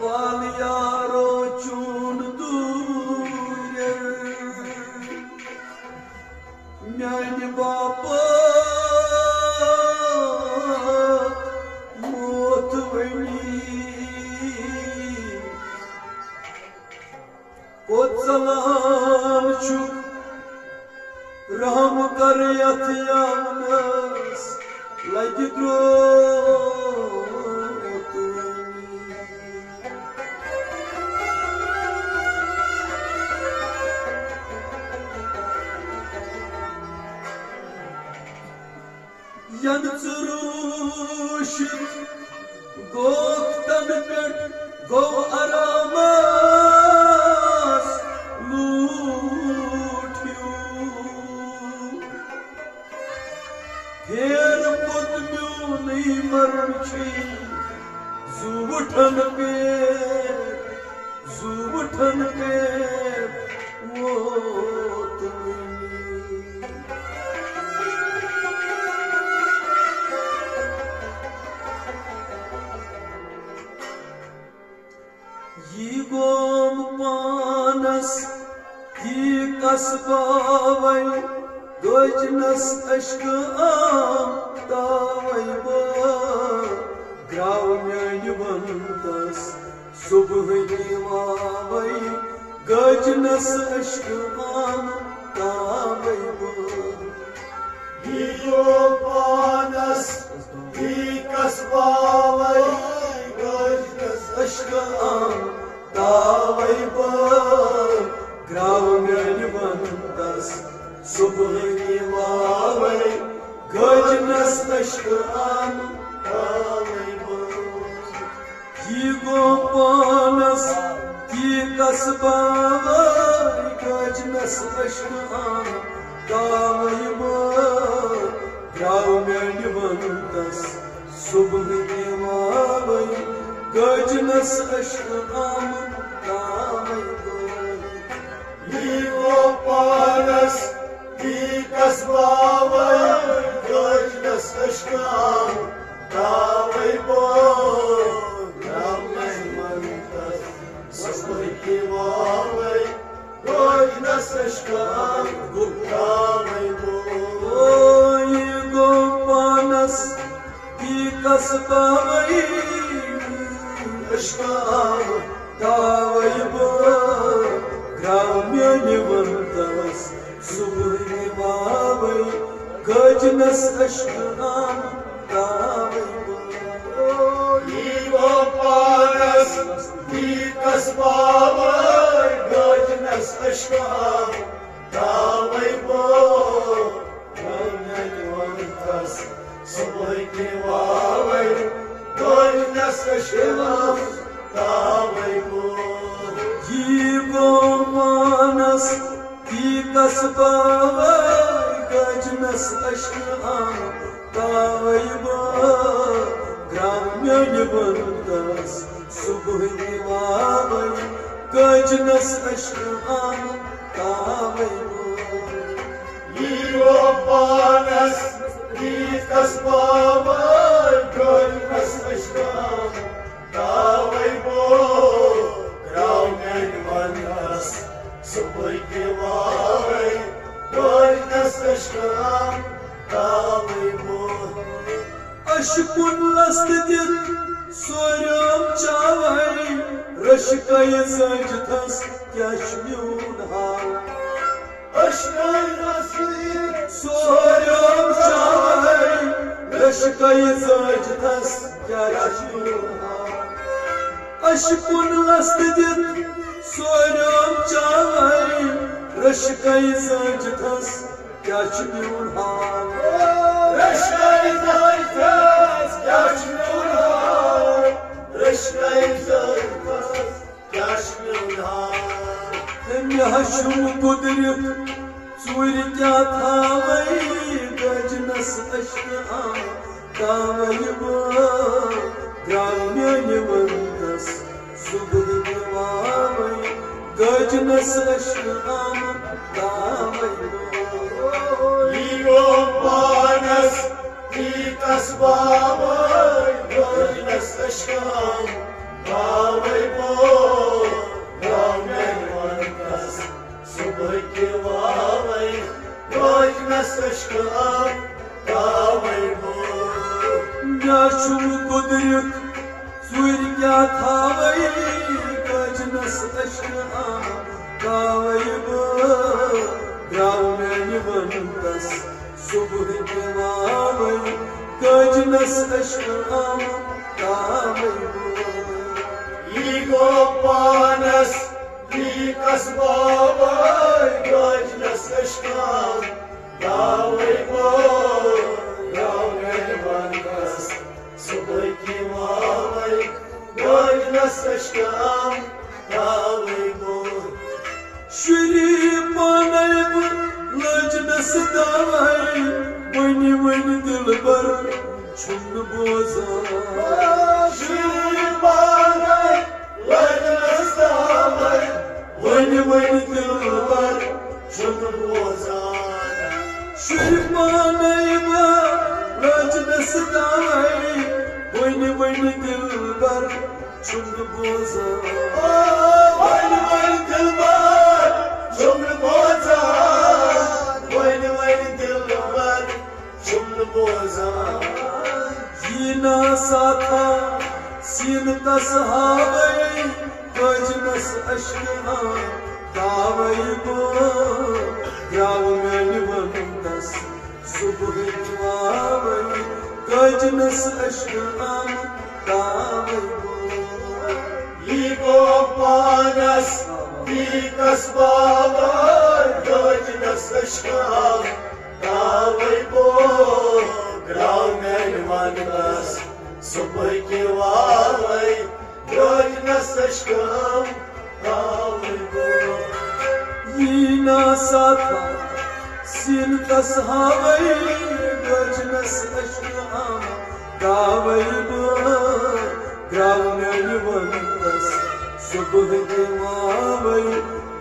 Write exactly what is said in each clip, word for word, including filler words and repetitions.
وال یارو چون دوٗرٮ۪ر، میانہِ باپتھ موت ؤنی۔ کوٚت ژلان چھُکھ، رحم کر یتھ یمنس، لگہِ درٛوتھ۔ ین ژٕ روٗشِتھ گوٚکھ تنہٕ پٮ۪ٹھ گوٚو آرامس لوٗٹھ ہیوٗ۔ پھیر پوٚت میونٕے مرُن چھُے زُوُٹھن پٮ۪ٹھ، زُوُٹھن پٮ۪ٹھ ووت وُنی۔ یی گوم پانس، یی قصباوے، گٔجنس عشقہٕ آم تاوے بہٕ، گراو میانہِ ونتس صبحٕکہِ واوے، گٔجنس عشقہٕ آم تاوے بہٕ۔ یِیو پانس، یی قصباوے، گٔجنس عشقہٕ آم تاوے بہٕ، گراو میانہِ ونتس صبحٕکہِ واوے، گٔجنس عشقہٕ آم تاوے بہٕ۔ یی گوٚو پانس، یی قصباوے، گٔجنس عشقہٕ آم تاوے بہٕ، گراو میانہِ ونتس صبحٕکہِ واوے، گٔجنس عشقہٕ آم تاوے بہٕ۔ یی گوٚو پانس، یی قصباوے، گٔجنس عشقہٕ آم تاوے بہٕ، گراو میانہِ ونتس صبحٕکہِ واوے، گٔجنس عشقہٕ آم تاوے بہٕ۔ او، یہِ گوٚو پانس، یی قصباوے، عشقہٕ آم تاوے بہٕ، گراو میانہِ ونتس صبحٕکہِ واوے، گٔجنس عشقہٕ آم تاوے بہٕ۔ یی گوٚو پانس، یی قصباوے، گٔجنس عشقہٕ آم تاوے بہٕ، گراو میانہِ ونتس صبحٕکہِ واوے، گٔجنس عشقہٕ آم تاوے بہٕ۔ یی گوٚو پانس، یی قصباوے، گٔجنس عشقہٕ آم تاوے بہٕ، گراو میانہِ ونتس صبحٕکہِ واوے، گٔجنس عشقہٕ آم تاوے بہٕ۔ یی گوٚو پانس، یی قصباوے، گٔجنس عشقہٕ آم تاوے بہٕ، گراو میانہِ ونتس صبحٕکہِ واوے، گٔجنس عشقہٕ آم تاوے بہٕ۔ عشقُن لست دِتھ سورم چاوے، رشکے زٲجتھس کیاہ چھُ میون حال؟ عشقے لست دِتھ سورم چاوے، رشکے زٲجتھس کیاہ چھُ میون حال؟ عشقُن لست دِتھ سورم چاوے، رشکے زٲجتھس کیاہ چھُ میون حال؟ رشکے زٲجتھس کیاہ چھُ میون حال؟ رشکے زٲجتھس کیاہ چھُ میون حال؟ تٔمۍ ہا چھُم قُدرت ژوٗرِ کیاہ تھاوے، گٔجنس عشقہٕ آم تاوے بہٕ، گراو میانہِ ونتس صبحٕکہِ واوے، گٔجنس عشقہٕ آم تاوے بہٕ۔ یی گوٚو پانس، یی قصباوے، گٔجنس عشقہٕ آم تاوے تاوَے بہٕ۔ مےٚ چھُم قُدرت، ژوٗرِ کیٛاہ تھاوَے، گٔجنَس عشقہٕ آمہٕ تاوَے بہٕ۔ درٛاو میٛانہِ وَنٛدَس صُبحٕکہِ واوَے، گٔجنَس عشقہٕ آمہٕ تاوَے بہٕ۔ یہِ گوٚو پانَس، یہِ کَس باوَے، گٔجنَس عشقہٕ آمہٕ تاوَے بہٕ۔ درٛاو میٛانہِ وَنٛدَس صُبحٕکہِ واوَے، گٔجنَس عشقہٕ آمہٕ تاوَے بہٕ۔ شُری پانَے بہٕ لٔجنَس داوَے، وۄنۍ وۄنۍ دِلبر چھُنہٕ بوزان۔ شُری پانَے لٔجنَس داوَے، وۄنۍ وۄنۍ دِلبر چھُنہٕ بوزان۔ شُرۍ پانَے بہٕ لٔجنَس داوَے، وۄنۍ وۄنۍ دِلبر چھُنہٕ بوزان۔ او، وۄنۍ وۄنۍ دِلبر چھُنہٕ بوزان، وۄنۍ وۄنۍ دِلبر چھُنہٕ بوزان۔ یی نا ساتھا سیٖنہٕ تَس ہاوَے، گٔجنَس عشقہٕ آمہٕ تاوَے بہٕ۔ درٛاو میٛانہِ وَنٛدَس صُبحٕکہِ واوَے، گٔجنَس عشقہٕ آمہٕ تاوَے بہٕ۔ یہِ گوٚو پانَس، یہِ کَس باوَے، گٔجنَس عشقہٕ آمہٕ تاوَے بہٕ۔ درٛاو میٛانہِ وَنٛدَس صُبحٕکہِ واوَے، گٔجنَس عشقہٕ آمہٕ تاوَے بہٕ۔ یی نا ساتھا سیٖنہٕ تَس ہاوَے، گٔجنَس عشقہٕ آمہٕ تاوَے بہٕ۔ درٛاو میٛانہِ وَنٛدَس صُبحٕکہِ واوَے،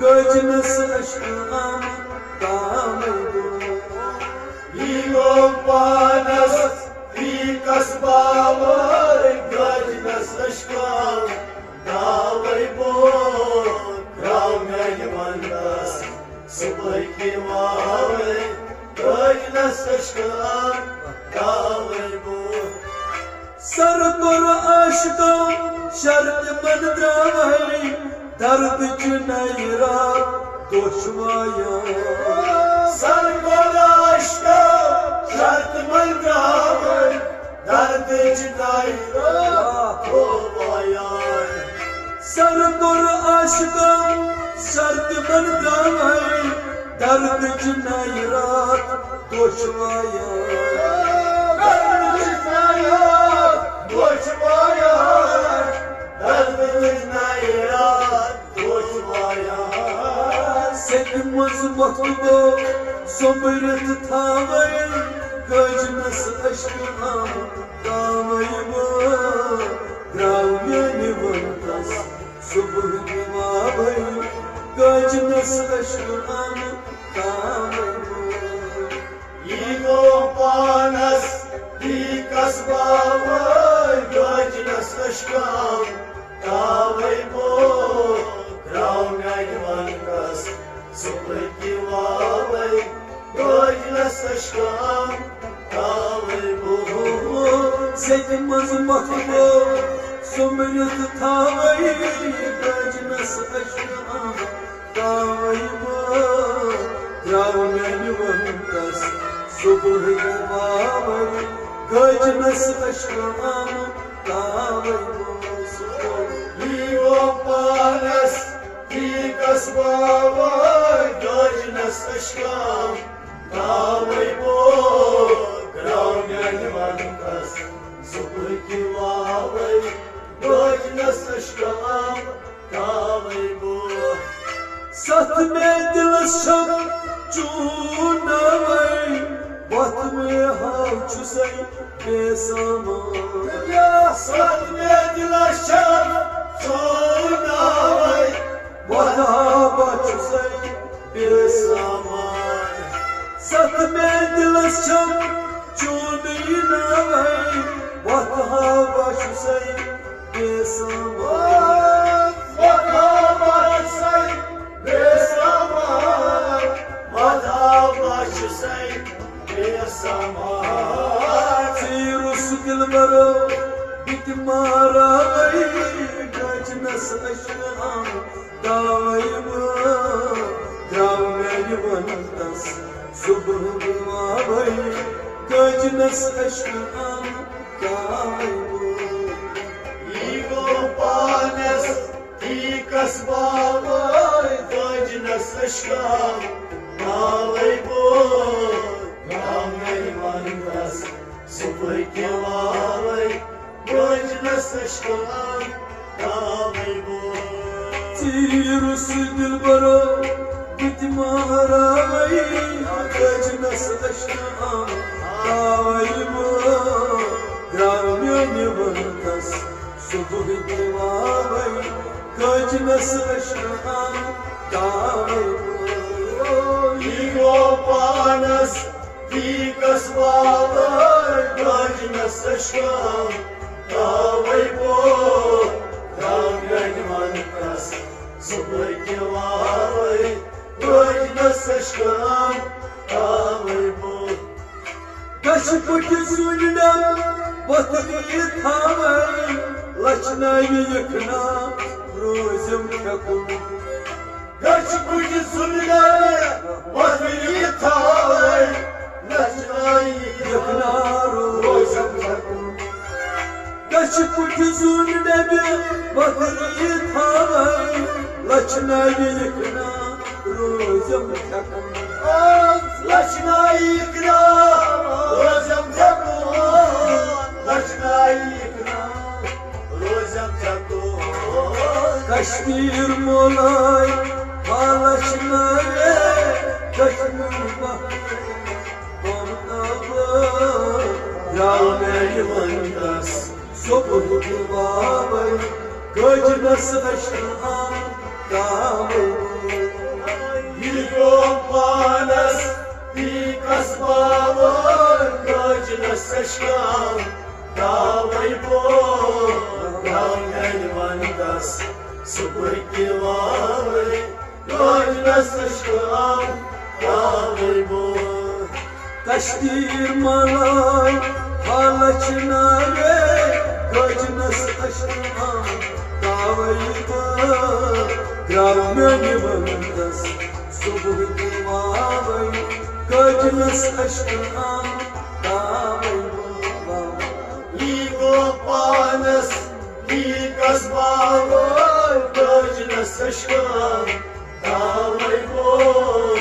گٔجنَس عشقہٕ آمہٕ تاوَے بہٕ۔ یہِ گوٚو پانَس، یہِ کَس باوَے، گٔجنَس عشقہٕ آمہٕ تاوَے بہٕ۔ درٛاو میٛانہِ وَنٛدَس صُبحٕکہِ واوَے، گٔجنَس عشقہٕ آمہٕ تاوَے بہٕ۔ سَر کوٚر عاشقو شرطِ من درٛاوَے، دردٕچ نَیہِ راتھ دۄہ چھُ وایان۔ سَر کوٚر عاشقو شرطِ من درٛاوَے، دردٕچ نَیہِ راتھ دۄہ وایان۔ سَر کوٚر عاشقو شرطِ من درٛاوَے، دردٕچ نَیہِ راتھ دۄہ چھُ وایان۔ دردٕچ نَیہِ راتھ دۄہ چھُ وایان۔ دردٕچ نَیہِ راتھ دۄہ چھُ وایان۔ سیٚکہِ منٛز مۄکھٕ بہٕ سوٚمبرِتھ تھاوَے، گٔجنَس عشقہٕ آمہٕ تاوَے بہٕ۔ درٛاو میٛانہِ وَنٛدَس صُبحٕکہِ واوَے، گٔجنَس عشقہٕ آمہٕ تاوَے بہٕ۔ یہِ گوٚو پانَس، یہِ کَس باوَے، گٔجنَس عشقہٕ آمہٕ تاوَے بہٕ۔ درٛاو میٛانہِ وَنٛدَس صُبحٕکہِ واوَے، گٔجنَس عشقہٕ آمہٕ تاوَے بہٕ۔ سیٚکہِ منٛز مۄکھٕ بہٕ سوٚمبرِتھ تھاوَے، گٔجنَس عشقہٕ آمہٕ تاوَے بہٕ۔ درٛاو میٛانہِ وَنٛدَس صُبحٕکہِ واوَے، گٔجنَس عشقہٕ آمہٕ تاوَے بہٕ۔ یہِ گوٚو پانَس، یہِ کَس باوَے، گٔجنَس عشقہٕ آمہٕ تاوَے بہٕ۔ درٛاو میٛانہِ وَنٛدَس صُبحٕکہِ واوَے، گٔجنَس عشقہٕ آمہٕ تاوَے بہٕ۔ سَتھ مےٚ دِلَس چھَم چون ناوَے، وَتھ مےٚ ہاو چھُسَے بے سامان۔ سَتھ مےٚ دِلَس چھَم چون ناوَے، وَتھ ہاو بہٕ چھُسَے بے سامان۔ سَتھ مےٚ دِلَس چھَم چونٕے ناوَے، وَتھ ہاو بہٕ چھُسَے بے سامان۔ وَتھ ہاو بہٕ چھُسَے بے سامان۔ وَتھ ہاو بہٕ چھُسَے عشقم تاوے بہٕ، درٛاو میانہِ ونتس صبح دِوابے، گٔجنس عشقم تاوے بہٕ۔ یی گوٚو پانس، یی کس باوے، گٔجنس عشقم تاوے بہٕ، درٛاو میانہِ ونتس صبح دِوابے، گٔجنس عشقم تاوے بہٕ۔ ژیٖرُس دِلبرو بہٕ تہِ مارے، گٔجنس عشقم تاوے بہٕ، درٛاو میانہِ ونتس صبح دِوابے، گٔجنس عشقم تاوے بہٕ۔ یی گوٚو پانس، یی کس باوے، گٔجنس عشقم تاوے بہٕ، درٛاو میانہِ ونتس صبح دِوابے، گٔجنس عشقم تاوے بہٕ۔ دچھِ پُٹھِ زُنہِ ڈبہٕ پتھری تھاوے، لچھناوِ یکھنا روزم پھیکُن۔ دچھِ پُٹھِ زُنہِ ڈبہٕ پتھری تھاوے، لچھناوِ یکھنا روزم پھیکُن۔ دچھِ پُٹھِ زُنہِ ڈبہٕ پتھری تھاوے، لچھناوِ یکھنا روزم پھیکُن۔ لچھناوِ یکھنا روزم پھیکُن، لچھناوِ یکھنا روزم پھیکُن۔ کشمیر مولای، ہا لچھناوِ کشمیر بہار، بم تاب، درٛاو میانہِ ونتس صبح دِوابے، گٔجنس عشقم تاوے بہٕ۔ یہِ گوٚو پانس، یی کس باوے، گٔجنس عشقم تاوے بہٕ، درٛاو میانہِ ونتس صبح دِوابے، گٔجنس عشقم تاوے بہٕ۔ کشمیر مولای، ہا لچھناوِ گٔجنس عشقم تاوے بہٕ، درٛاو میانہِ ونتس صبح دِوابے، گٔجنس عشقم تاوے بہٕ۔ یی گوٚو پانس، یی کس باوے، گٔجنس عشقم تاوے بہٕ،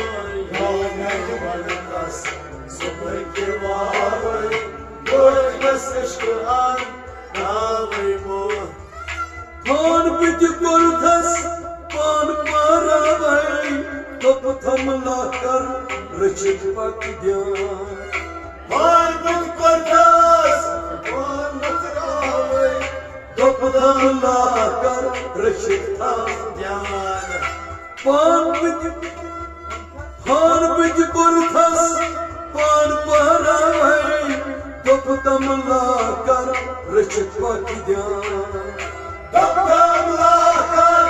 درٛاو میانہِ ونتس صبح دِوابے، گٔجنس عشقم تاوے بہٕ۔ پان بہٕ تہِ کوٚرتھس، پان پاراوے، دوٚپُتھم لاکر رٔچھِتھ پکھ دیان۔ پان بہٕ تہِ کوٚرتھس، پان مژراوے، دوٚپُتھم لاکر رٔچھِتھ تھاو دیان۔ پان بہٕ تہِ، پان بہٕ تہِ کوٚرتھس، پان پاراوے، دوٚپُتھم لاکر رٔچھِتھ پکھ دیان۔ دوٚپُتھم لاکر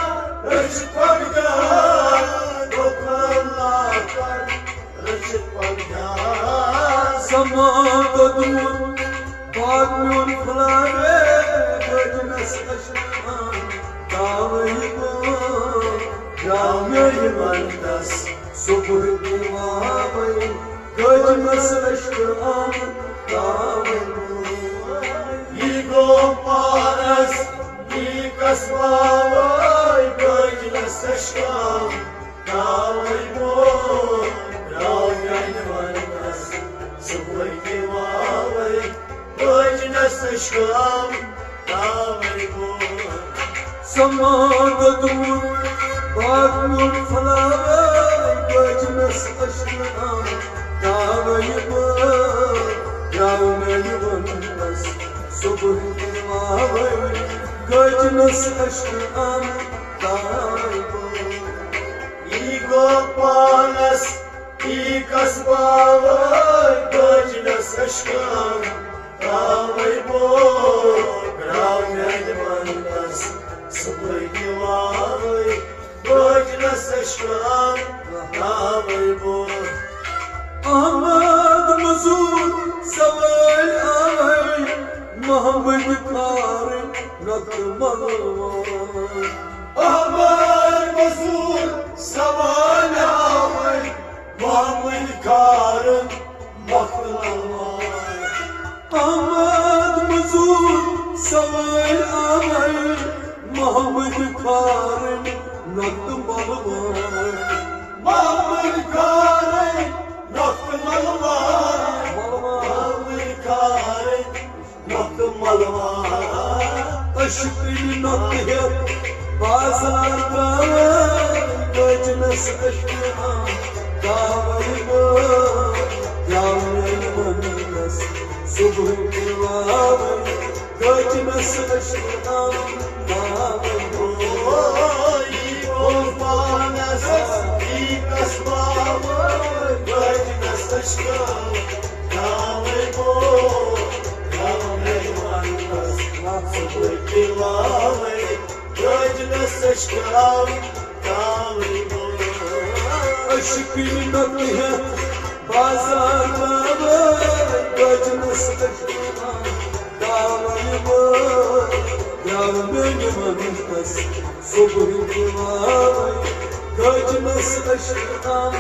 رٔچھِتھ پکھ دیان، دوٚپُتھم لاکر رٔچھِتھ پکھ دیان۔ سما دوٚدمُت باغ میون پھُلاوے، گٔجنس عشقم تاوے بہٕ، درٛاو میانہِ ونتس صبح دِوابے، گٔجنس عشقم تاوے بہٕ۔ یہِ گوٚو پانس، یی کس باوے، گٔجنس عشقم تاوے بہٕ، درٛاو میانہِ ونتس صبح دِوابے، گٔجنس عشقم تاوے بہٕ۔ سما دوٚدمُت باغ میون پھُلاوے، گٔجنس عشقم تاوے بہٕ، درٛاو میانہِ ونتس صبح دِوابے، گٔجنس عشقم تاوے بہٕ۔ یی گوٚو پانس، یی کس باوے، گٔجنس عشقم تاوے بہٕ، درٛاو میانہِ ونتس صبح دِوابے، گٔجنس عشقم تاوے بہٕ۔ احمد مزور سوٲرۍ آوے، محمد کھارٕنۍ نۄقطہٕ ملوان۔ کھارٕنۍ نۄقطہٕ ملوار۔ مامٕنۍ کھارٕنۍ نۄقطہٕ ملوار۔ مامٕنۍ کھارٕنۍ نۄقطہٕ ملوار۔ عشقٕنۍ نۄقطہٕ ہٮ۪تھ بازار درٛاوٕنۍ، گٔجنس عشقہٕ آم کاوٕنۍ بٲر۔ درٛاوٕنۍ ونٛدس صبحٕکۍ واوٕنۍ، گٔجنس عشقہٕ آم کاوٕنۍ بٲر۔ یی گوٚو پانس، یی کس باوٕنۍ، گٔجنس عشقہٕ آم کاوٕنۍ بٲر۔ کاوٕنۍ ونٛدس صبحٕکۍ واوٕنۍ، گٔجنس عشقہٕ آم کاوٕنۍ بٲر۔ عشقٕنۍ نۄقطہٕ ہٮ۪تھ بازار درٛاوٕنۍ، گٔجنس عشقہٕ آم کاوٕنۍ بٲر۔ درٛاوٕنۍ ونٛدس صبحٕکۍ واوٕنۍ، گٔجنس عشقہٕ آم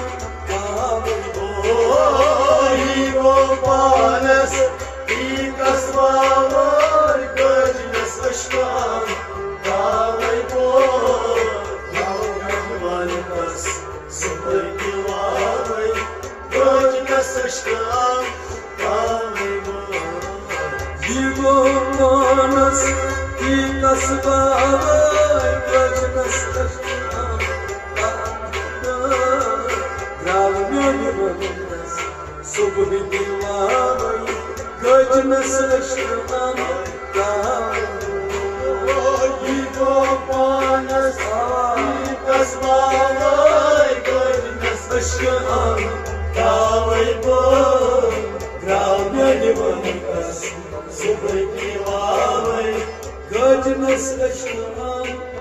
کاوٕنۍ۔ او، یی گوٚو پانس، یی کس واوٕنۍ، گٔجنس عشقہٕ آم کاوٕنۍ بٲر۔ ونٛدس صبحٕکۍ واوٕنۍ، گٔجنس عشقہٕ آم کاوٕنۍ بٲر۔ یی گوٚو پانس، یی کس باوٕنۍ، گٔجنس عشقہٕ آم کاوٕنۍ بٲر۔ درٛاوٕنۍ ونٛدس صبحٕکۍ واوٕنۍ، گٔجنس عشقہٕ آم کاوٕنۍ۔ یی گوٚو پانس، یی کس باوٕنۍ، گٔجنس عشقہٕ آم کاوٕنۍ بٲر۔ درٛاوٕنۍ ونٛدس صبحٕکۍ واوٕنۍ، گٔجنس عشقہٕ آم